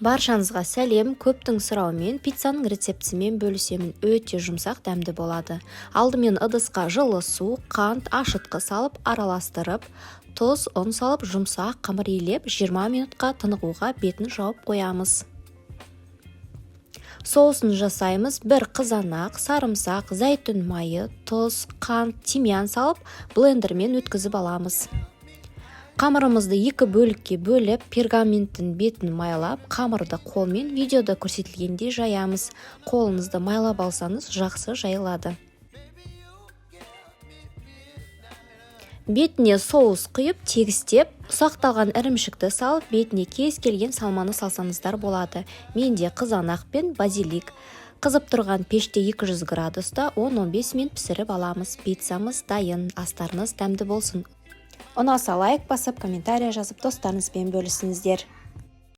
Баршаңызға сәлем! Көптің сұрауымен пиццаның рецептісімен бөлісемін. Өте жұмсақ, дәмді болады. Алдымен ыдысқа жылы су, қант, ашытқы салып араластырып, тұз, ұн салып, жұмсақ қамыр илеп, 20 минутқа тынығуға бетін жауып қоямыз. Соусын жасаймыз: бір қызанақ, сарымсақ, зәйтүн майы, тұз, қант, тимьян салып, блендермен өткізіп аламыз. Қамырымызды екі бөлікке бөліп, пергаменттің бетін майлап, қамырды қолмен видеода көрсетілгендей жаямыз. Қолыңызды майлап алсаңыз, жақсы жайылады. Бетіне соус құйып, тегістеп, ұсақталған ірімшікті салып, бетіне кез келген салманы салсаңыздар болады. Менде қызанақ пен базилик. Қызып тұрған пеште 200 градуста 10-15 минут пісіріп аламыз. Пиццамыз дайын. Астарыңыз дәмді болсын! Ұнаса, лайк басып, комментарий жазып, достарыңызбен бөлісіңіздер.